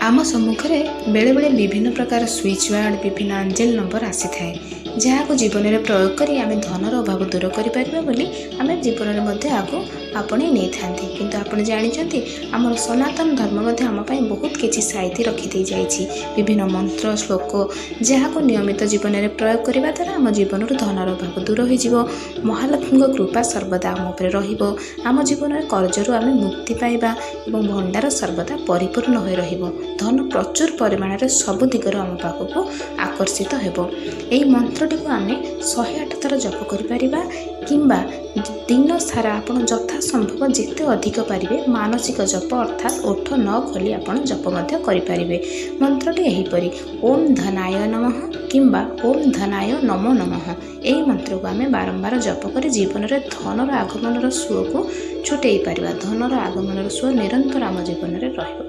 ଆମ ସମ୍ମୁଖରେ ବେଳେବେଳେ ବିଭିନ୍ନ ପ୍ରକାର ସୁଇଚ୍ ୱାର୍ଡ଼, ବିଭିନ୍ନ ଆଞ୍ଜେଲ ନମ୍ବର ଆସିଥାଏ, ଯାହାକୁ ଜୀବନରେ ପ୍ରୟୋଗ କରି ଆମେ ଧନର ଅଭାବ ଦୂର କରିପାରିବା ବୋଲି ଆମେ ଜୀବନରେ ମଧ୍ୟ ଏହାକୁ ଆପଣେଇ ନେଇଥାନ୍ତି। କିନ୍ତୁ ଆପଣ ଜାଣିଛନ୍ତି, ଆମର ସନାତନ ଧର୍ମ ମଧ୍ୟ ଆମ ପାଇଁ ବହୁତ କିଛି ସାଇତି ରଖିଦେଇ ଯାଇଛି, ବିଭିନ୍ନ ମନ୍ତ୍ର ଶ୍ଲୋକ, ଯାହାକୁ ନିୟମିତ ଜୀବନରେ ପ୍ରୟୋଗ କରିବା ଦ୍ୱାରା ଆମ ଜୀବନରୁ ଧନର ଅଭାବ ଦୂର ହୋଇଯିବ, ମହାଲକ୍ଷ୍ମୀଙ୍କ କୃପା ସର୍ବଦା ଆମ ଉପରେ ରହିବ, ଆମ ଜୀବନରେ କର୍ଜରୁ ଆମେ ମୁକ୍ତି ପାଇବା ଏବଂ ଭଣ୍ଡାର ସର୍ବଦା ପରିପୂର୍ଣ୍ଣ ହୋଇ ରହିବ, ଧନ ପ୍ରଚୁର ପରିମାଣରେ ସବୁ ଦିଗରୁ ଆମ ପାଖକୁ ଆକର୍ଷିତ ହେବ। ଏହି ମନ୍ତ୍ରଟିକୁ ଆମେ 108 ଥର ଜପ କରିପାରିବା କିମ୍ବା ଦିନ ସାରା ଆପଣ ଯଥା ସମ୍ଭବ ଯେତେ ଅଧିକ ପାରିବେ ମାନସିକ ଜପ, ଅର୍ଥାତ୍ ଓଠ ନ ଖୋଲି ଆପଣ ଜପ ମଧ୍ୟ କରିପାରିବେ। ମନ୍ତ୍ରଟି ଏହିପରି: ଓମ୍ ଧନାୟ ନମଃ କିମ୍ବା ଓମ୍ ଧନାୟ ନମୋ ନମଃ। ଏହି ମନ୍ତ୍ରକୁ ଆମେ ବାରମ୍ବାର ଜପ କରି ଜୀବନରେ ଧନର ଆଗମନର ସୁଅକୁ ଛୁଟେଇ ପାରିବା। ଧନର ଆଗମନର ସୁଅ ନିରନ୍ତର ଆମ ଜୀବନରେ ରହିବ।